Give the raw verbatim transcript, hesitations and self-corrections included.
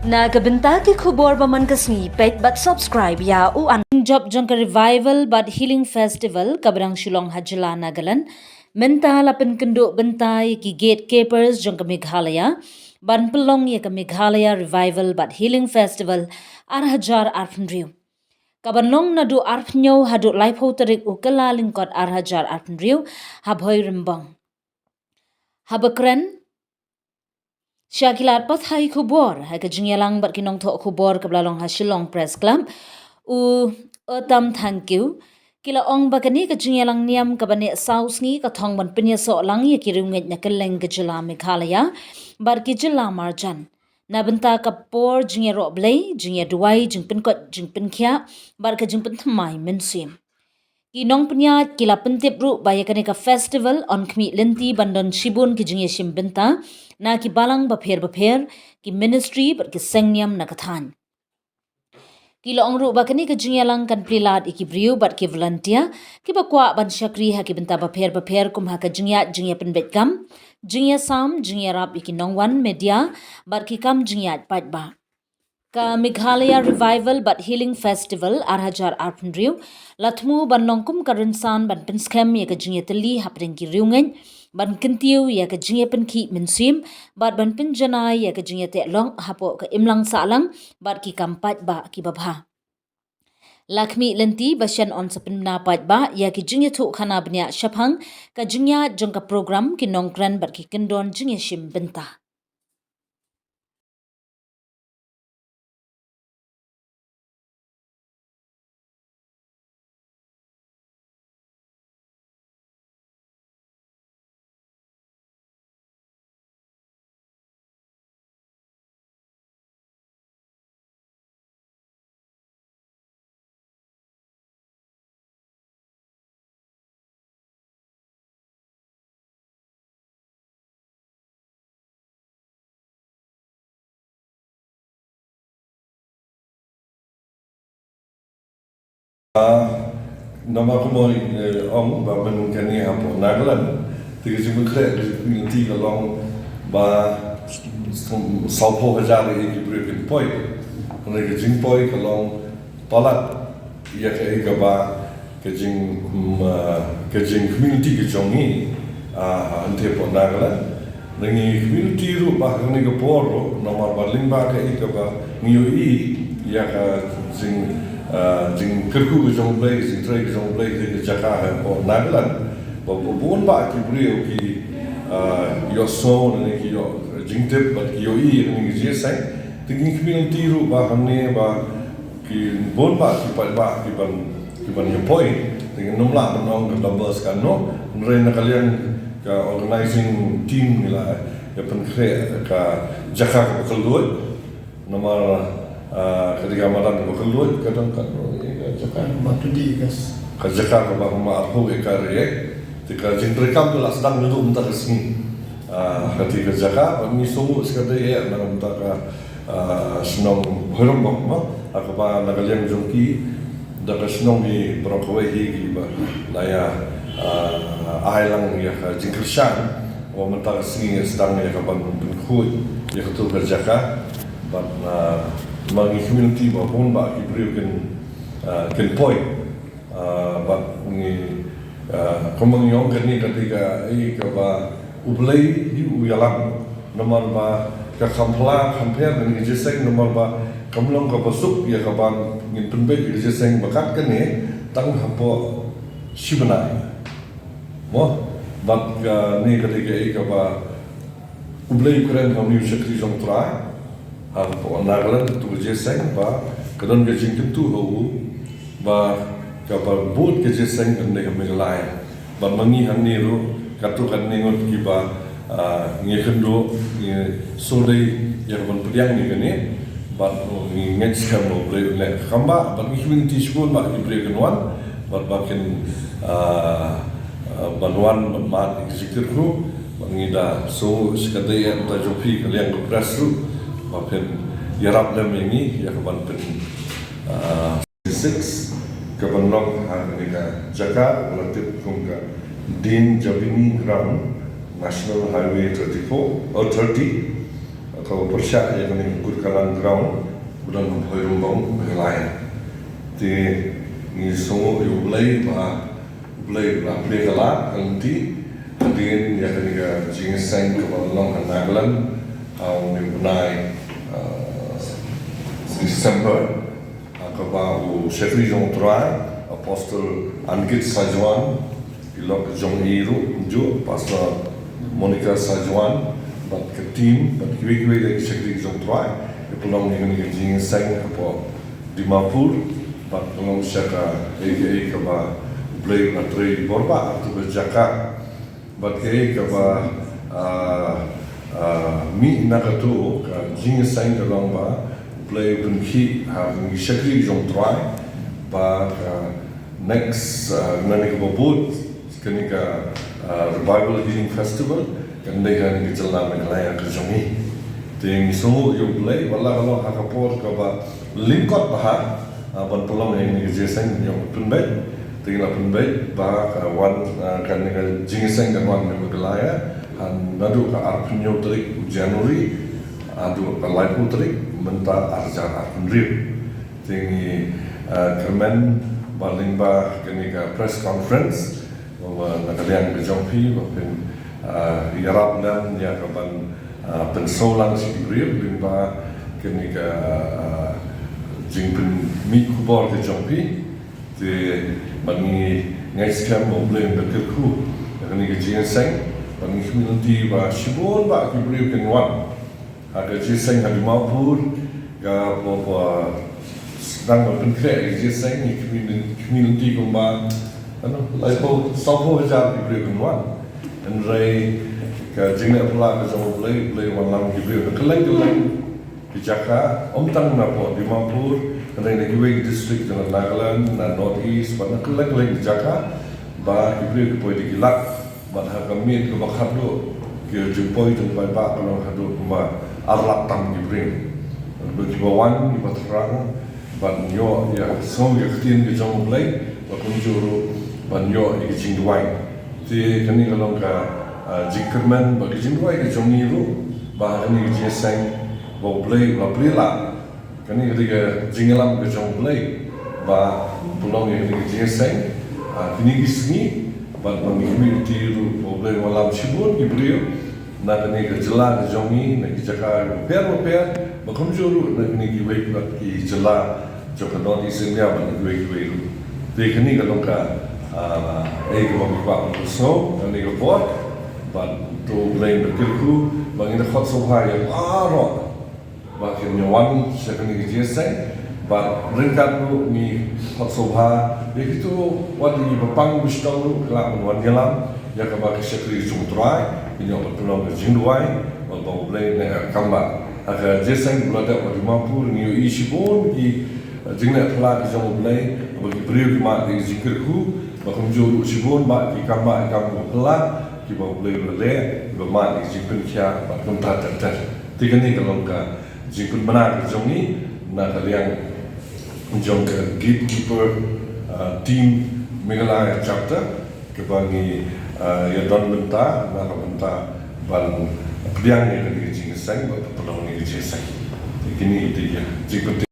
Na ka bynta ki khubor ba man ka sngi, peit bad subscribe ïa u an. Jop jong ka Revival bad Healing Festival kaba dang shu long ha jylla Nagaland. Mynta la pynkynduh bynta ïa ki gatekeepers jong ka Meghalaya ban pynlong ïa ka Meghalaya Revival bad Healing Festival ar hajar arphew hynriew, kaban long naduh arphew hynñiew haduh laiphew tarik u Kyllalyngkot ar hajar arphew hynriew ha Bhoirymbong. Haba kren sha ki lad pathai khubor ha ka jingïalang bad ki nongthoh khubor kaba la long ha Shillong Press Club, u Otam Thangkhiew, ki la ong ba kane ka jingïalang niam kaba neh saw sngi ka thong ban pynïasoh lang ïa ki riewngeit na kylleng ka jylla Meghalaya bad ki jylla marjan na bynta ka por jingïaroh blei, jingïaduwai, jingpynkoit jingpynkhiah bad ka jingpynthymmai mynsiem. Ki nongpynïaid ki la pyntip ruh ba ïa kane ka festival yn khmih lynti ban don shibun ki jingïashim bynta na ki balang bapher bapher, ki ministry bad ki seng niam na ka thaiñ. Ki la ong ruh ba kane ka jingïalang kan plie lad ïa ki briew bad ki volunteer kiba kwah ban shakri ha ki bynta bapher bapher, kum ha ka jingïaid jingïapynbeit kam, jingïasam, jingïarap ïa ki nongwan, media bad ki kam jingïaid paidbah. Ka Meghalaya Revival bad Healing Festival ar hajar arphew hynriew la thmu ban long kum ka rynsan ban pynskhem ïa ka jingïatylli hapdeng ki riewngeit, ban kyntiew ïa ka jingïapynkhih mynsiem bad ban pynjanai ïa ka jingïateh lok hapoh ka imlang sahlang bad ki kam paidbah kiba bha. La khmih lynti ba shen yn sa pynbna paidbah ïa ki jingïathuhkhana bniah shaphang ka jingïaid jong ka program, ki nongkren bad ki kyndon jingïashim bynta. Ah, namar kumba, eh, ong ba mynta kane hapoh Nagaland, te ka jingpynkhreh ka jingpynkhreh ka long ba sawphew hajar ïa ki briew kin poi. Hynrei ka jingpoi ka long palat ïa kaei kaba ka jing, mm, ah, ka jingkhmih lynti ka jong ngi, ah, hangtei hapoh Nagaland. Ngi khmih lynti ruh ba ha kane ka por ruh, namar ba lyngba kaei kaba ngi ïohi ïa ka jing, ah, jingkyrkhu ka jong U Blei, jingtrei ka jong U Blei ha ka jaka hapoh Nagaland. Ba bun bah ki briew ki, ah, ïohsngew ne ki ïoh jingtip bad ki ïohi ïa kane ka jingïaseng. Te ngi khmih lynti ruh ba hangne ba ki bun bah ki paidbah ki ban, ki ban ïa poi. Te ngim lah ban ong ka numbers katno, hynrei na ka liang ka organizing team ngi la ïa pynkhreh ka jaka kaba kylluid. Namar, ah, ka dei ka madan kaba kylluid, ka don katno, eh, ka jaka. Ba twenty acres. Ka jaka kaba kumba arphew acre ïa. Te ka jingtrei kam ka la sdang naduh mynta ka sngi. Ah, ka dei ka jaka, ba ngi sngew shi ka dei ïa, na mynta ka ah, shnong Bhoirymbong mo, ha kaba na ka liang jong ki, da ka shnong hi baroh kawei hi kiba la ïa, ah, ai lang ïa ka jingkyrshan, ba mynta ka sngi sdang ïa ka ban pynkhuid ïa kato ka jaka, bad, ah, ma ngi khmih lynti ba bun bah ki briew kin, ah, kin poi. Ah, bad ngi, ah, kumba ngi ong kane ka dei kaei kaba U Blei hi u ïalam. Namar ba ka kham pla kham pher kane ka jingïaseng, namar ba kam long kaba suk ïa kaban ngin pynbeit ïa ka jingïaseng ba kat kane tang hapoh shi bnai. Mo, bad kane ka dei kaei kaba U Blei u kren ha une u shakri jong U Trai hapoh Nagaland, kato ka jingïaseng ba ka don ka jingkyntu ha u ba kaba bud ka jingïaseng kan dei ha Meghalaya. Bad ma ngi hangne ruh katto katne ngut kiba, ah, ngi kynduh, ngi sngewdei ïa kaban pdiang ïa kane. Bad, oh, ngi ngeit skhem ba U Blei un leh kam bah, bad ngi khmih lynti shibun ba ki briew kin wan, bad ba kin, ah, ah, ban wan ban mad ïa ka jingkyrkhu, bad ngi da sngew shi ka dei ïa ka bynta jong phi ka liang ka press ruh, ba phin ïarap lem ïa ngi ïa kaban pyn, ah, six, kaban long ha kane ka jaka ba la tip kum ka Din Jabini Ground, National Highway thirty-four, oh, thirty, Pyrshah ïa kane ka Kurkalang ground ba don ha Bhoirymbong, Meghalaya. Te ngi sngewnguh ïa U Blei ba U Blei u la plie ka lad ka lynti hadien ïa kane ka jingïaseng kaba la long ha Nagaland ha une u bnai, ah, December, ha kaba u shakri jong U Trai, Apostle Ankit Sajwan, ki lok jong i ruh kumjuh, Pastor Monica Sajwan bad ka team bad kiwei kiwei de ki shakri jong U Trai ki pynlong ïa kane ka jingïaseng hapoh Dimapur bad ka long sha kaei kaei kaba U Blei u la trei bor bha ha kato ka jaka. Bad kaei kaba, ah, ah, mih na kato ka jingïaseng ka long ba U Blei u pynkhih ha ki shakri jong U Trai ba ka next, ah, na kane kaba bud kane ka, ah, Revival Healing Festival kan dei ha kane ka jylla Meghalaya ka jong ngi. Te ngi sngewnguh ïa U Blei ba la ka long ha ka por kaba lyngkot bha, ah, ban pynlong ïa kane ka jingïaseng, ngi ïoh pynbeit. Te ngi la pynbeit ba ka wan, ah, kane ka jingïaseng kan wan na Meghalaya ha naduh ka arphew hynñiew tarik u January haduh ka laiphew tarik mynta ar hajar arphew hynriew. Te ngi, ah, kyrmen ba lyngba kane ka press conference, ba na ka liang ka jong phi ba phin, ah, ïarap lem ïa ka ban, ah, pynsngew lang sha ki briew lyngba kane ka, ah, jingpynmih khubor ka jong phi. Te ba ngi ngeit skhem ba U Blei un da kyrkhu ïa kane ka jingïaseng. Ba ngi khmih lynti ba shibun bah ki briew kin wan ha ka jingïaseng ha Dimapur, ka ba, ba sdang ban pynkhreh ïa ka jingïaseng, ngi khmih, khmih lynti kumba, ano, laiphew, sawphew hajar ki briew kin wan. Hynrei ka jingleh phylla ka jong U Blei, U Blei u wanlam ïa ki briew na kylleng kylleng ki jaka, ym tang napoh Dimapur, hynrei na kiwei ki district jong ka Nagaland, na North East bad na kylleng kylleng ki jaka, ba ki briew ki poi da ki lak. Bad ha ka miet kaba khatduh, ki jingpoi jingpaidbah ka long haduh kumba ar lak tam ki briew. Bad kiba wan, kiba thrang ban ïoh ïa ka sngew ïa ka ktien ka jong U Blei, bad kumjuh ruh ban ïoh ïa ka jingduwai. Te kane ka long ka, ah, jingkyrmen bad ka jingduwai ka jong ngi ruh ba ha kane ka jingïaseng ba U Blei u la plie lad. Kane ka dei ka jingïalam ka jong U Blei ba pynlong ïa kane ka jingïaseng, ah, kine ki sngi, bad ba ngi khmih lynti ruh ba U Blei un wallam shibun ki briew na kane ka jylla ka jong ngi, na ki jaka bapher bapher, ba kumjuh ruh na kine kiwei pat ki jylla jong ka North East India bad na kiwei kiwei ruh. Te kane ka long ka, ah, ei kaba ngi kwah ban pynsngew ha kane ka por. Bad to U Blei un da kyrkhu ba ngin da khot sngewbha ïa baroh ba kin ïa wan sha kane ka jingïaseng. Bad ryngkat ruh ngi khot sngewbha ïa kito wat ïa kiba pang ba shitom ruh ki lah ban wan ïalam ïa kaba ki shakri jong U Trai, kin ïoh ban pynlong ka jingduwai bad ba U Blei un neh kam bad. Ha ka jingïaseng ba la dep ha Dimapur ngi ïohi shibun ki, eh, jingleh phylla ki jong U Blei, ba ki briew ki mad ïa ka jingkyrkhu, ba kumjuh ruh shibun bah ki kam bah ki kam ba phylla kiba U Blei u la leh, kiba mad ïa ka jingpynkhiah bad kumta ter ter. Te kane ka long ka jingpynbna ka jong ngi na ka liang jong ka Gatekeeper, ah, Team Meghalaya Chapter, kaba ngi, ah, ïa don bynta na ka bynta ban pdiang ïa kane ka jingïaseng bad pynlong ïa kane ka jingïaseng. Te kine ki dei ki jingpyntip.